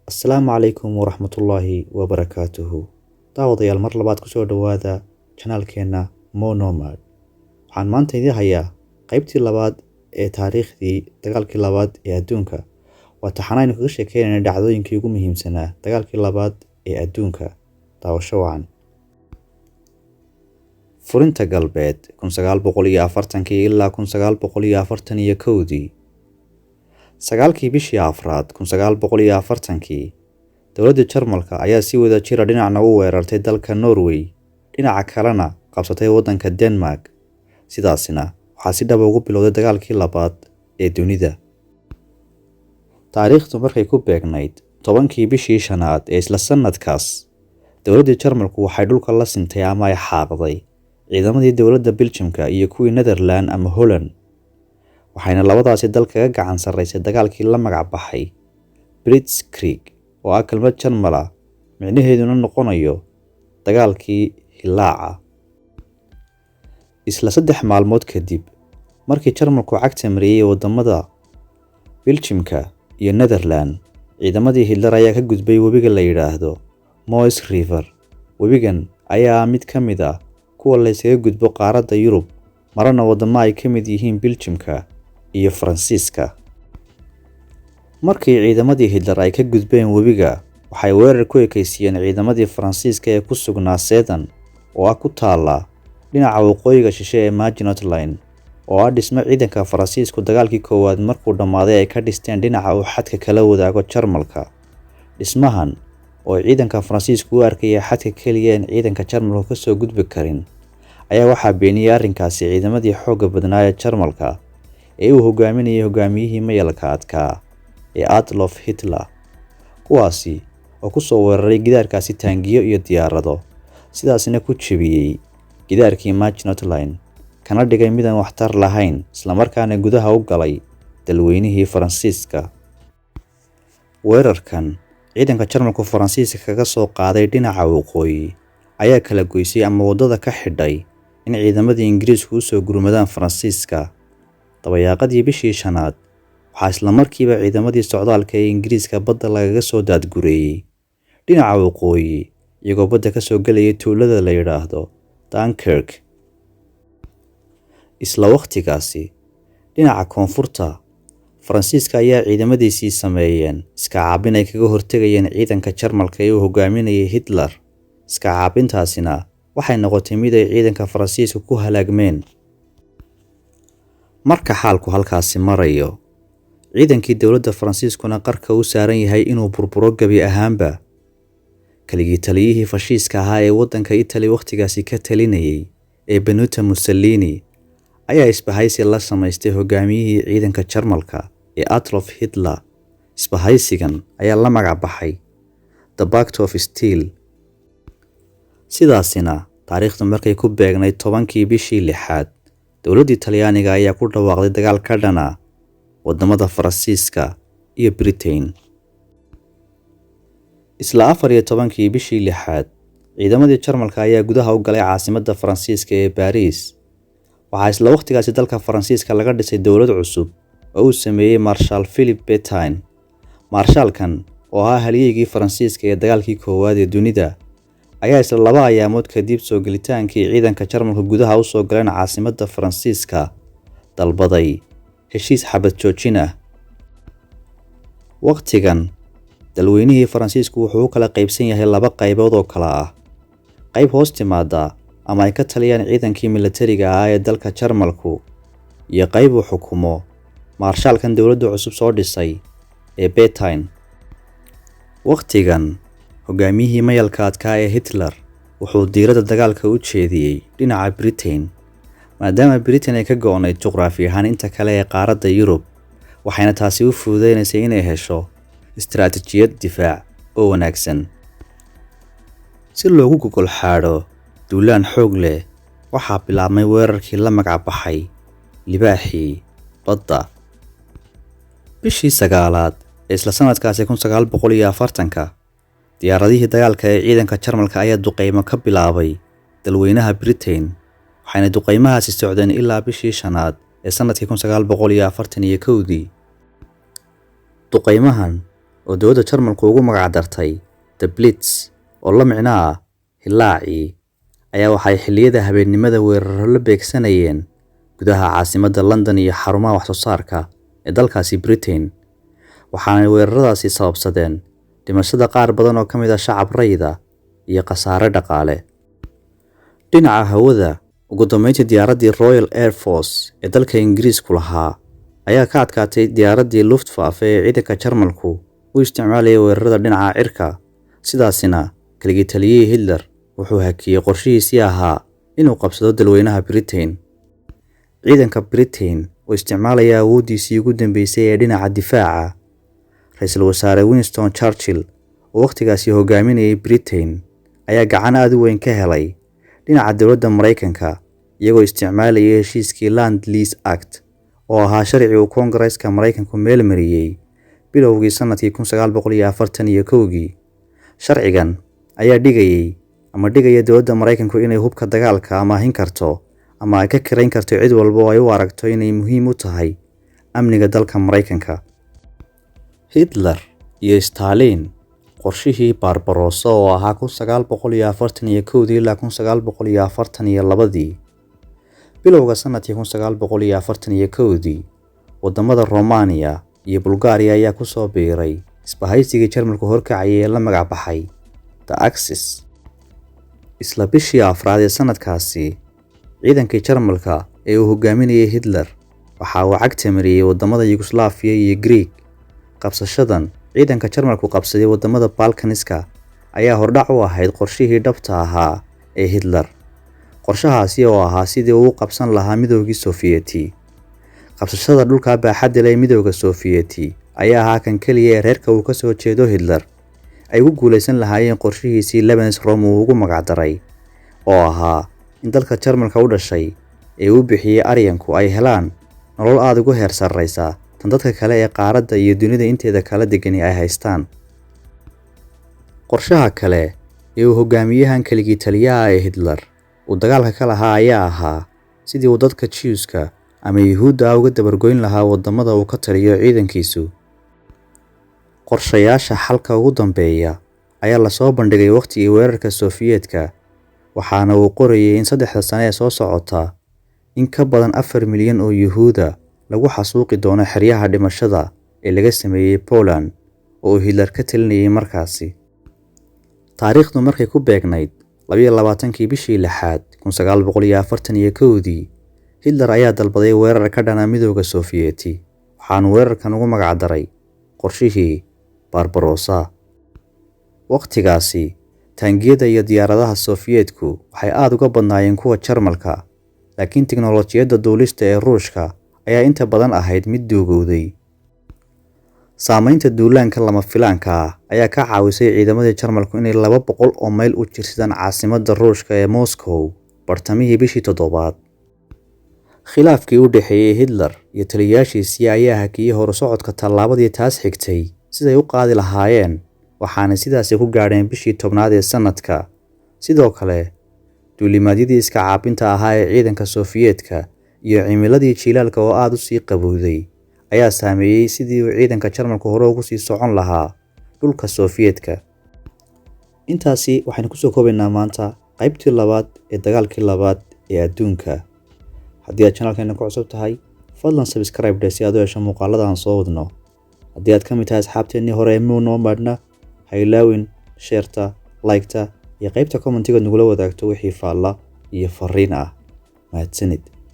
Asalaamu calaykum waraxmatullaahi wabarakaatuhu. Daawadayaal, mar labaad kusoo dhowaada channelkeena Monomad. Waxaan maanta idiin hayaa qaybtii labaad ee taariikhdii dagaalkii labaad ee adduunka. Waa taxane aynu kaga sheekeynayna dhacdooyinkii ugu muhiimsanaa dagaalkii labaad ee adduunka. Daawasho wacan. Furinta Galbeed, 1940-kii ilaa 1941-dii. 9-kii bishii afraad 1940-kii, dowladda Jarmalka ayaa si wada jira dhinacna u weerartay dalka Norway, dhinaca kalena qabsatay waddanka Denmark. Sidaasina waxaa si dhab ugu bilowday dagaalkii labaad ee dunida. Taariikhdu markay ku beegnayd 10-kii bishii shanaad ee isla sanadkaas, dowladda Jarmalku waxay dhulka la sintay ama ay xaaqday ciidamadii dowladda Biljamka iyo kuwii Netherland ama Holland, waxayna labadaasi dal kaga gacan sarreysay dagaalkii la magac baxay Blitzkrieg, oo ah kelmad Jarmal ah micnaheeduna noqonayo dagaalkii hilaaca. Isla 3 maalmood kadib markii Jarmalku cagta mariyey wadamada Biljimka iyo Netherland, ciidamadii Hitler ayaa ka gudbay webiga la yidhaahdo Meuse River. Webigan ayaa ah mid ka mid ah kuwa la ysaga gudbo qaaradda Yurub, marana wadamo ay ka mid yihiin Biljimka iyo Faransiiska. Markii ciidamadii Hitler ay ka gudbeen webiga, waxay weerar ku ekeysiiyeen ciidamadii Faransiiska ee ku sugnaa Sedan, oo ah ku taala dhinaca waqooyiga shishe ee Maginot Line, oo ah dhismo ciidanka Faransiisku dagaalkii koowaad markuu dhammaaday ay ka dhisteen dhinaca uu xadka kala wadaago Jarmalka. Dhismahan oo ciidanka Faransiisku u arkayay xadka keliya in ciidanka Jarmalku kasoo gudbi karin ayaa waxaa beeniyey arrinkaasi ciidamadii xoogga badnaa ee Jarmalka ee uu hogaaminayay hogaamiyihii mayalka adkaa ee Adolf Hitler, kuwaasi oo ku soo weeraray gidaarkaasi taangiyo iyo diyaarado, sidaasina ku jebiyey gidaarkii Maginot Line, kana dhigay midaan waxtar lahayn, islamarkaana gudaha u galay dalweynihii Faransiiska. Weerarkan ciidanka Jarmalku Faransiiska kaga soo qaaday dhinaca waqooyi ayaa kala goysay ama waddada ka xidhay in ciidamadii Ingiriisku u soo gurmadaan Faransiiska. Dabayaaqadii bishii shanaad, waxaa isla markiiba ciidamadii socdaalka ee Ingiriiska badda lagaga soo daadgureeyey dhinaca waqooyi, iyagoo badda ka soo gelayay tuulada la yidhaahdo Dunkirk. Isla wakhtigaasi, dhinaca koonfurta Faransiiska ayaa ciidamadiisii sameeyeen iska caabin ay kaga hortegayeen ciidanka Jarmalka ee uu hogaaminayay Hitler. Iska caabintaasina waxay noqotay mid ay ciidanka Faransiiska ku halaagmeen. Marka xaalku halkaasi marayo, ciidankii dowladda Faransiiskuna qarka u saaran yahay inuu burburo gebi ahaanba, keligii taliyihii fashiiska ahaa ee waddanka Italy wakhtigaasi ka talinayay ee Benito Mussolini ayaa isbahaysi la samaystay hogaamiyihii ciidanka Jarmalka ee Adolf Hitler. Isbahaysigan ayaa la magac baxay The Pact of Steel. Sidaasina taariikhdu markay ku beegnayd 10-kii bishii lixaad, dowladdii Talyaaniga ayaa ku dhawaaqday dagaal ka dhana wadamada Faransiiska iyo Britain. Isla 14-kii bishii lixaad, ciidamadii Jarmalka ayaa gudaha u galay caasimadda Faransiiska ee Baariis. Waxaa isla wakhtigaasi dalka Faransiiska laga dhisay dowlad cusub oo uu sameeyey Marshal Philip Petain. Maarshaalkan oo ahaa halyeygii Faransiiska ee dagaalkii koowaad ee dunida ayaa isla 2 ayaamood kadib soo gelitaankii ciidanka Jarmalka gudaha usoo galeen caasimadda Faransiiska dalbaday heshiis xabad joojin ah. Wakhtigan dalweynihii Faransiisku wuxuu u kala qaybsan yahay laba qaybood oo kala ah: qayb hoos timaada ama ay ka taliyaan ciidankii militariga ahaa ee dalka Jarmalku iyo qayb uu xukumo maarshaalkan dowladda cusub soo dhisay ee Petain. Wakhtigan hogaamiyihii mayalka adkaa ee Hitler wuxuu diiradda dagaalka u jeediyey dhinaca Britain, maadaama Britain ay ka go'nayd juqraafi ahaan inta kale ee qaaradda Yurub, waxayna taasi u fududeynaysay inay hesho istaraatijiyad difaac oo wanaagsan. Si loogu gogol xaadho duulaan xoog leh, waxaa bilaabmay weerarkii la magac baxay Libaaxii Badda. Bishii sagaalaad ee isla sanadkaasi 1940-ka, diyaaradihii dagaalka ee ciidanka Jarmalka ayaa duqeymo ka bilaabay dalweynaha Britain, waxayna duqeymahaasi socdeen ilaa bishii shanaad ee sanadkii 1941-dii. Duqeymahan oo dowladda Jarmalku ugu magac dartay The Blitz, oo la micno ah hilaacii, ayaa waxay xilliyada habeennimada weerarro la beegsanayeen gudaha caasimadda London iyo xarumaha wax soo saarka ee dalkaasi Britain, waxaanay weeraradaasi sababsadeen dhimashada qaar badan oo ka mid ah shacab rayida iyo khasaare dhaqaale. Dhinaca hawada, ugu dambeyntii diyaaraddii Royal Air Force ee dalka Ingiriisku lahaa ayaa ka adkaatay diyaaraddii Luftwaffe ee ciidanka Jarmalku u isticmaalayay weerarada dhinaca cirka. Sidaasina keligii taliyihii Hitler wuxuu hakiyey qorshihiisii ahaa inuu qabsado dalweynaha Britain. Ciidanka Britain oo isticmaalaya awooddiisii ugu dambeysay ee dhinaca difaaca, Ra'iisul Wasaare Winston Churchill oo wakhtigaasi hogaaminayay Britain ayaa gacan aad u weyn ka helay dhinaca dowladda Mareykanka, iyagoo isticmaalayay heshiiskii Land Lease Act oo ahaa sharci uu Koongareeska Mareykanku meel mariyey bilowgii sanadkii 1941-kii. Sharcigan ayaa dhigayay ama dhigaya dowladda Mareykanku inay hubka dagaalka amaahin karto ama ay ka kirayn karto cid walba oo ay u aragto inay muhiim u tahay amniga dalka Mareykanka. Hitler iyo Stalin, qorshihii Barbarossa oo ahaa 1941-dii ilaa 1942-dii. Bilowga sanadkii 1941-dii, wadamada Romania iyo Bulgaria ayaa ku soo biiray isbahaysigii Jarmalku horkacayay ee la magac baxay The Axis. Isla bishii afraad ee sanadkaasi, ciidankii Jarmalka ee uu hogaaminayay Hitler waxa uu cagta mariyay wadamada Yugoslavia iyo Greek. Qabsashadan ciidanka Jarmalku qabsaday wadamada Balkaniska ayaa hordhac u ahayd qorshihii dhabta ahaa ee Hitler. Qorshahaasi oo ahaa sidii uu u qabsan lahaa Midowgii Sofiyeeti. Qabsashada dhulka baaxadda leh ee Midowga Sofiyeeti ayaa ahaa kan keliya ee reerka uu ka soo jeedo Hitler ay ugu guuleysan lahaayeen qorshihiisii Lebensraum uu ugu magac daray, oo ahaa in dalka Jarmalka u dhashay ee uu bixiyey Aryanku ay helaan nolol aad uga heer sarreysa tan dadka kale ee qaaradda iyo dunida inteeda kala degani ay haystaan. Qorshaha kale ee uu hogaamiyahan keligii taliyaha ee Hitler uu dagaalka ka lahaa ayaa ahaa sidii uu dadka Jewska ama Yuhuudda ah uga dabargoyn lahaa wadamada uu ka taliyo ciidankiisu. Qorshayaasha xalka ugu dambeeya ayaa lasoo bandhigay waqtigii weerarka Sofiyeetka, waxaana uu qorayay in 3da sano ee soo socota in ka badan 4 milyan oo Yuhuuda lagu xasuuqi doono xeryaha dhimashada ee laga sameeyey Poland oo uu Hitler ka talinayay markaasi. Taariikhdu markay ku beegnayd 22-kii bishii lixaad 1941-dii, Hitler ayaa dalbaday weerar ka dhana Midowga Sofiyeeti, waxaanu weerarkan ugu magac daray qorshihii Barbarossa. Waqtigaasi, taangiyada iyo diyaaradaha Sofiyeetku waxay aad uga badnaayeen kuwa Jarmalka, laakiin tiknoolajiyadda duulista ee Ruushka ayaa inta badan ahayd mid duugowday. Saameynta duulaanka lama filaanka ah ayaa ka caawisay ciidamadii Jarmalku inay 200 oo mayl u jirsadaan caasimadda Ruushka ee Moscow bartamihii bishii toddobaad. Khilaafkii u dhexeeyay Hitler iyo taliyayaashiisii ayaa hakiyey horusocodka tallaabadii taas xigtay siday u qaadi lahaayeen, waxaanay sidaasi ku gaadheen bishii 10aad ee sanadka. Sidoo kale, duulimaadyadii iska caabinta ahaa ee ciidanka Sofiyeetka iyo cimiladii jiilaalka oo aad u sii qabowday ayaa saameeyey sidii uu ciidanka Jarmalku hore ugu sii socon lahaa dhulka Sofiyeetka. Intaasi waxaynu kusoo koobaynaa maanta qaybtii labaad ee dagaalkii labaad ee adduunka. Haddii aad channelkeena ku cusub tahay, fadlan subscribe dheh si aad u hesho muuqaalada aan soo wadno. Haddii aad ka mid tahay asxaabteennii hore ee Muu Maadhna, ha ilaawin share-ta, like-ta iyo qaybta commentiga nagula wadaagto wixii faalla iyo fariin ah. Mahadsanid.